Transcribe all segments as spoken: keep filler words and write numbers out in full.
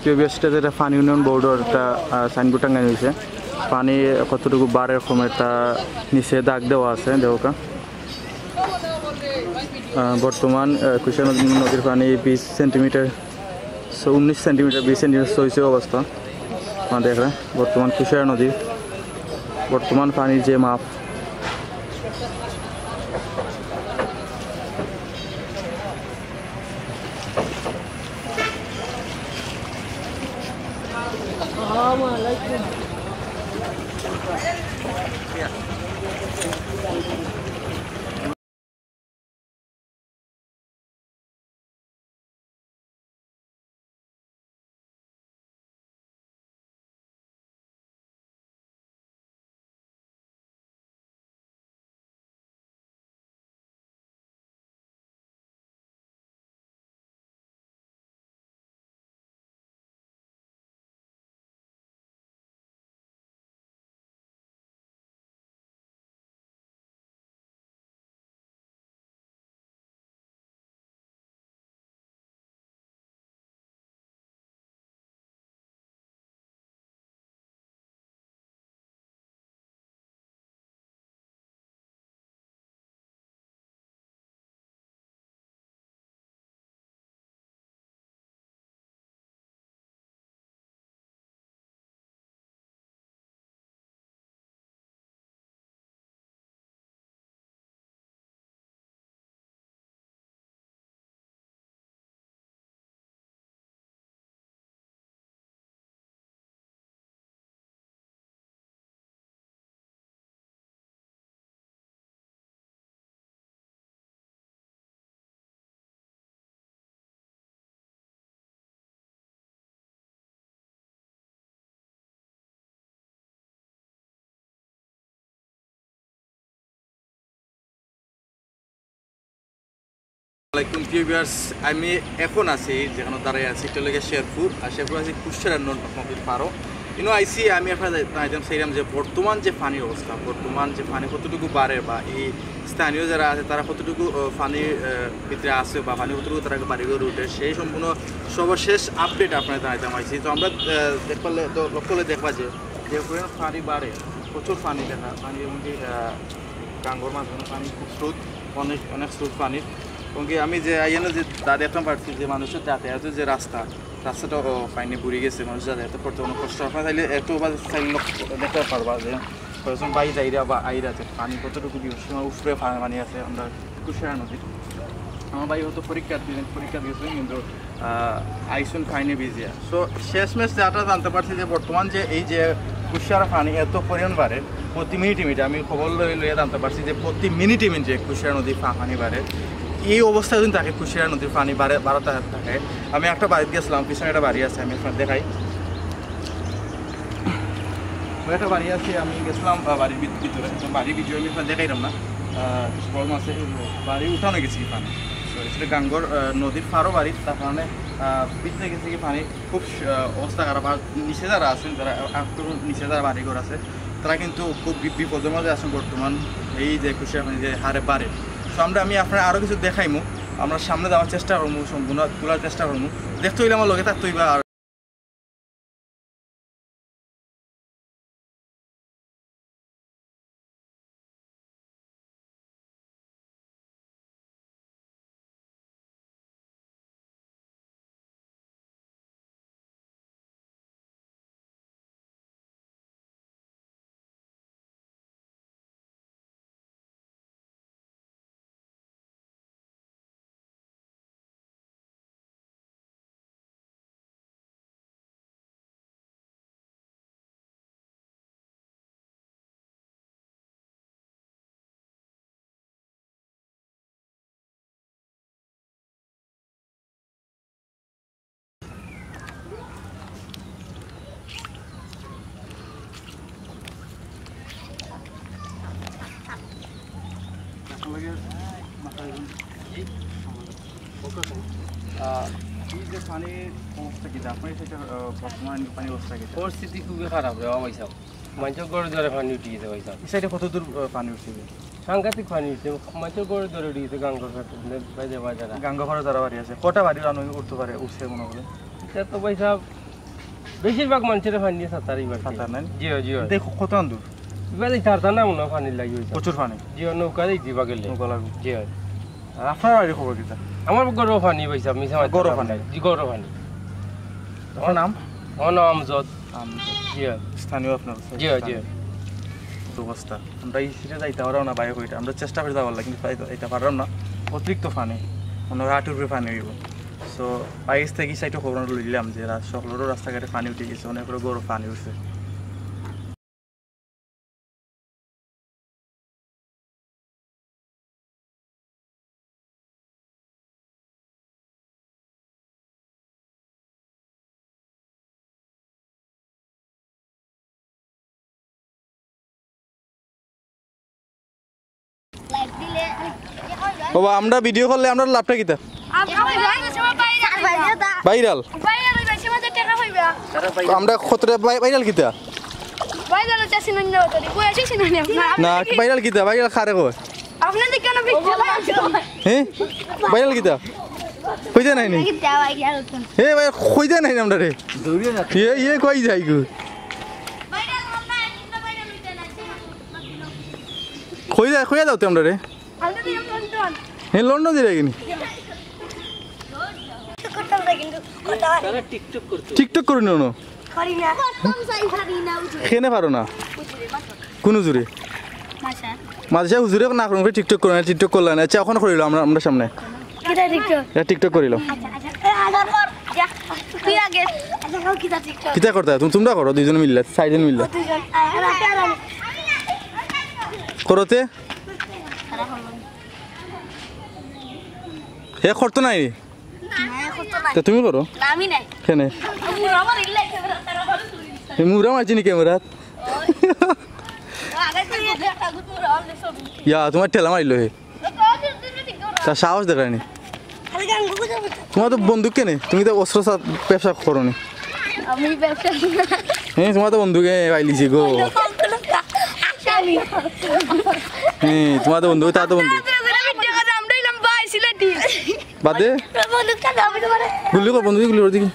প্রিভিয়াস স্টেজে একটা পানি উন্নয়ন বোর্ডর একটা সাইনবোর্ড টাঙানো হয়েছে। পানি কতটুকু বাড়ের কমের তা নিচে দাগ দেওয়া আছে, দেখো কা। আহ, বর্তমান আহ, কুশিয়ারা নদী, নদীর পানি বিশ সেন্টিমিটার, সো উনিশ সেন্টিমিটার, বিশ সেন্টিমিটার হয়েছে অবস্থা। মানে দেখরা বর্তমান কুশিয়ারা নদীর বর্তমান পানির যে মাপ। আলাইকুম প্রিয় ভিউয়ার্স, আমি এখন আছি যেখানে দাঁড়াই আছি, এটা লাগে শেরপুর। আর শেরপুর আছি কুশিয়ারা ন-, নদীর পারো। ইনো আইছি আমি আপনারা জানাইতাম চাইলাম যে বর্তমান যে পানির অবস্থা, বর্তমান যে পানি কতটুকু বাড়ে বা এই স্থানীয় যারা আছে তারা কতটুকু আহ, পানির আহ, ভিতরে আছে বা পানি কতটুকু তারা বাড়িঘর উঠে, সেই সম্পূর্ণ সর্বশেষ আপডেট আপনারা জানাইতাম আইছি। তো আমরা আহ, দেখলে তো লক্ষ্য করলে দেখবা যে যে পরিমাণ পানি বাড়ে, প্রচুর পানি দেখা পানি, এমনকি আহ, গাঙ্গর মাঝখানে পানি খুব স্রোত, অনেক অনেক স্রোত পানির। এবং কি আমি যে আইয়ানো যে দা-, দেখতাম পারছি যে মানুষের যাতায়াতের যে রাস্তা, রাস্তাটা ও, পানি বুড়ি গেছে, মানুষ যাতায়াত করতে অনেক কষ্ট। আপনারা চাইলে একটু বা চাইলে লক্ষ্য দেখতে পারবা যে কয়েকজন ভাই যাইরা বা আইরা যে পানি কতটুকু বিপদসীমার উপরে পা-, পানি আছে। আমরা কুশিয়ারা নদীর, আমার ভাই হয়তো পরীক্ষা দিলেন, পরীক্ষা দিয়েছিলেন, কিন্তু আহ, আইসুন খাইনি ভিজিয়া। তো শেষমেশ যেটা জানতে পারছি যে বর্তমান যে এই যে কুশিয়ারা পানি এত পরিমাণ বাড়ে প্রতি মিনিটে মিনিটে, আমি খবর লই লইয়া জানতে পারছি যে প্রতি মিনিটে মিনিটে কুশিয়ারা নদী পা-, পানি বাড়ে। এই অবস্থা যদি থাকে, কুশিয়ারা নদীর পানি বাড়ে বাড়াতে থাকে। আমি একটা বাড়িতে গেছিলাম, পিছনে একটা বাড়ি আছে, আমি আপনার দেখাই। ওই একটা বাড়ি আছে, আমি গেছিলাম আহ, বাড়ির ভিত- ভিতরে, তো বাড়ির ভিতরে আমি আপনার দেখাইলাম না, আহ, কিছু প্রবলেম আছে। বাড়ি উঠানো গেছে কি পানি, তো এটা গাঙ্গর আহ, নদীর পারো বাড়ি, তার কারণে আহ, ভিতরে গেছে কি পানি খুব স- আহ, অবস্থা খারাপ। আর নিচে যারা আছেন, যারা একটু নিচে যারা বাড়িঘর আছে, তারা কিন্তু খুব বি- বিপদের মাঝে আছেন বর্তমান। এই যে কুশিয়ারা পানি যে হারে বাড়ে, তো আমরা আমি আপনার আরও কিছু দেখাইমু, আমরা সামনে যাওয়ার চেষ্টা করবো, সম্পূর্ণ তোলার চেষ্টা করবো। দেখতে হইলে আমার লগে থাকতে হইবা। আর আহ, এই যে পানির অবস্থা কি, আপনার সেটা আহ, বর্তমান পানির অবস্থা কি? পরিস্থিতি খুবই খারাপ রে বাবা, ভাই সাহেব। মানুষের ঘরে ধরে পানি উঠি গেছে, ভাই সাহেব। এই সাইডে কত দূর আহ, পানি উঠছে? সাংঘাতিক পানি উঠছে, মানুষের ঘরে ধরে উঠি গেছে, গাঙ্গর ঘাটে, বাইরে বাজারা। গাঙ্গা ঘরে যারা বাড়ি আছে, কটা বাড়ি রান উঠতে পারে, উঠছে মনে করে? এটা তো, ভাই সাহেব, বেশিরভাগ মানুষের পানি সাঁতার ইবার। সাঁতার নাই? জি অয়, জি অয়। দেখো কত আন্দুর। ইবার এই সাঁতার না মনে হয় পানির লাগি অইছে। প্রচুর পানি। জি অয়, নৌকা দিয়ে দিবা গেলে। নৌকা লাগবে। জি অয়। আর আপনার বাড়ির খবর কিতা? আমার ঘরো পানি পাইছে, আমি মিছা মাততাম না। ঘরো পানি? জি, ঘরো পানি। আপনার নাম? আমার নাম আমজদ। আমজদ। জি অয়। স্থানীয় আপনার? জি অয়, জি অয়। স্থানীয়। তো অবস্থা। আমরা এই সিটে যাইতে পারলাম না, বাইরে কইটা। আমরা চেষ্টা করি যাওয়ার লাগি, কিন্তু যাইতে, যাইতে পারলাম না। অতিরিক্ত পানি। মনে হয় হাঁটুর উপরে পানি অইব। So, বাইশ থেকে সাইডে খবর আমরা লইলাম যে রা-, সকলেরও রাস্তাঘাটে পানি উঠে গেছে, অনেকেরও ঘরো পানি উঠছে। বাবা, আমরা ভিডিও করলে আমরার লাভটা কিতা? ভাইরাল। আমরা কতটা ভাই-, ভাইরাল কিতা? না, ভাইরাল কিতা? ভাইরাল কারে কয়? হ্যাঁ? ভাইরাল কিতা? কইতা নায় নি? এ ভাই, কইতা নায় নি আমরারে? ইয়ে, ইয়ে কই যাই গো? কই যায়, কইয়া যাও তে আমরারে। হে, লন্ডন দিরা কিনি? টিকটক করো নি অনো? কেনে পারো না? কোন হুজুরে? মাদ্রাসা হুজুরে না করুন, টিকটক করো না, টিকটক করলা না। আচ্ছা, অখন করিল আমরা, আমরার সামনে। কিতা টিকটক? ইটা টিকটক করিল। আচ্ছা, আচ্ছা। এ, আচ্ছা, কর। যা, তুই আগে। আচ্ছা, কর, কিতা টিকটক? কিতা করতা? তুমি, তুমরা করো, দুইজন মিললা, চাইরজন মিললা। দুইজন। আ, আ, আ, আ। করতে? হে করতো নায় নি? না, করতো নায়। তে তুমি করো? না, আমি নায়। কেনে? হে মুরা মারছে নি ক্যামেরাত? ইয়া, তুমার ঠেলা মারিল হে। তার সাহস দেখায় নি। তুমার তো বন্দুক কেনে? তুমি তো অস্ত্র সা-, ব্যবসা করো নি। আমি ব্যবসা না। হ্যাঁ, তুমার তো বন্দুকে পাইলিছি গো। হ্যাঁ, তুমার তো বন্দুক, তার তো বন্দুক। বাদে? গুলি কর, বন্দুক গুলি কর দেখি।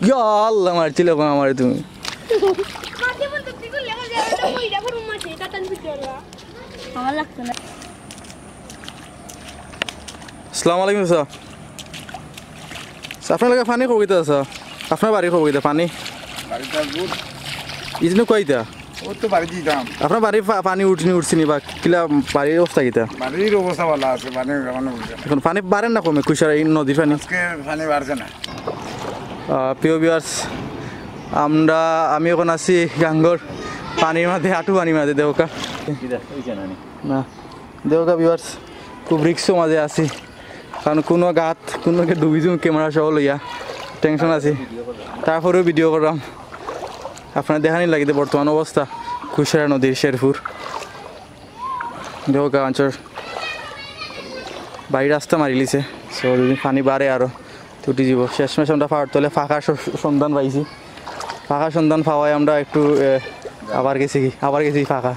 ইয়া আল্লাহ, মারছিলে অখন আমারে তুমি। আমার লাগতো না। আসসালামু আলাইকুম চাচা। চাচা, আপনার লাগি পানি কবিতা আছে। আপনার বাড়ির কবিতা পানি। বাড়িটা দূর। ইজনে কইতা? ও তো বাড়ি দিতাম। আপনার বাড়ির পা-, পানি উঠনি উঠছে নি বা কিলা বাড়ির অবস্থা কিতা? বাড়ির অবস্থা ভালা আছে, পানি অখন উঠছে। অখন পানি বাড়ের না কমে কুশার এই নদীর পানি? আজকে পানি বাড়ছে না। আহ, প্রিয় viewers, আমরা, আমি অখন আছি গাঙ্গর পানির মাঝে, হাঁটু পানির মাঝে দেউক্কা। না, দেউক্কা viewers, খুব risk-র মাঝে আছি, কারণ কুনো গাত, কুনো কে ডুবি যাইমু camera সহ লইয়া, tension আছি, তারপরেও video করলাম। আপনারে দেখানির লাগি যে বর্তমান অবস্থা কুশারা নদীর শেরপুর। দেউক্কা অঞ্চল বাড়ির রাস্তা মারিলিছে, so যদি পানি বাড়ে আরো তে উঠি যিবো। শেষমেশ আমরা পাহাড় তলে ফাঁকার স-, সন্ধান পাইছি। ফাঁকার সন্ধান পাওয়ায় আমরা একটু, এ, আবার গেছি কি, আবার গেছি ফাঁকা।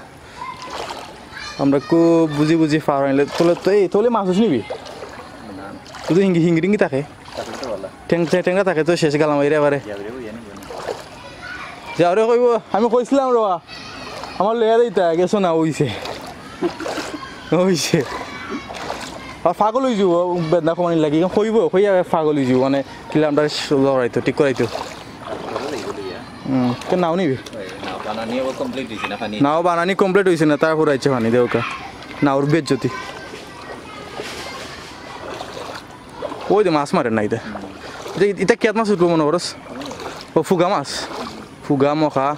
আমরা খুব বুঝি বুঝি পার আনলে তলে তো, এই তলে মাছ উঠছে নি? শুধু হিঙ্গি, হিঙ্গি টিঙ্গি থাকে। টেং-, টে-, টেংরা থাকে তো শেষ গেলাম এরে এবারে। যাওরে কইবো, আমি কইছিলাম রে বা, আমার লইয়া দিতা, গেছো না, অইছে। অইছে। আর পাগল অই যিবো, বেদনা কমানির লাগি। কইবো, কইয়া পাগল অই যিবো, মানে, কিলা আমরা লড়াইতো, ঠিক করাইতো। হুম, তো নাও নিবি? নাও বানানি complete অইছে না, তারপর আইছে পানি দেউক্কা। নাওর বেজ্জতি। ওই দে মাছ মারের না ইতা। ইতা, ইতা কিয়াত মাছ উঠবো মনো করস? ও ফুগা মাছ। ফুগা, মখা।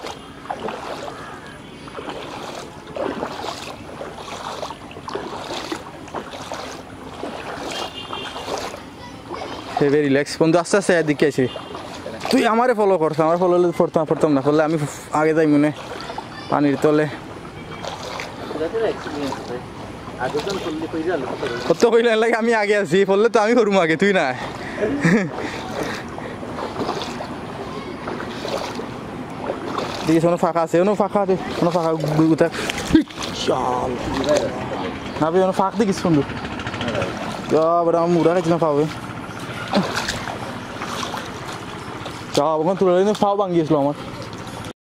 Heavy relax। বন্ধু, আস্তে আস্তে এদিকে আইছি। তুই আমারে follow করস, আমার follow অইলে পড়তাম, পড়তাম না, পড়লে আমি আগে যাইমুনে পানির তলে। অত কইলে লাগে আমি আগে আছি, পড়লে তো আমি করমু আগে, তুই না। দেখি, কোনো ফাঁকা আছে, কোনো ফাঁকা আছে, কোনো ফাঁকা গু-, গুতা। চল। না বে, কোনো ফাঁক দেখিস বন্ধু। যা, বেটা, আমার মুড়া খাইছি না পাবে। যাও, ওখান তুলে নিয়ে পাও ভাঙিয়েছিল আমার।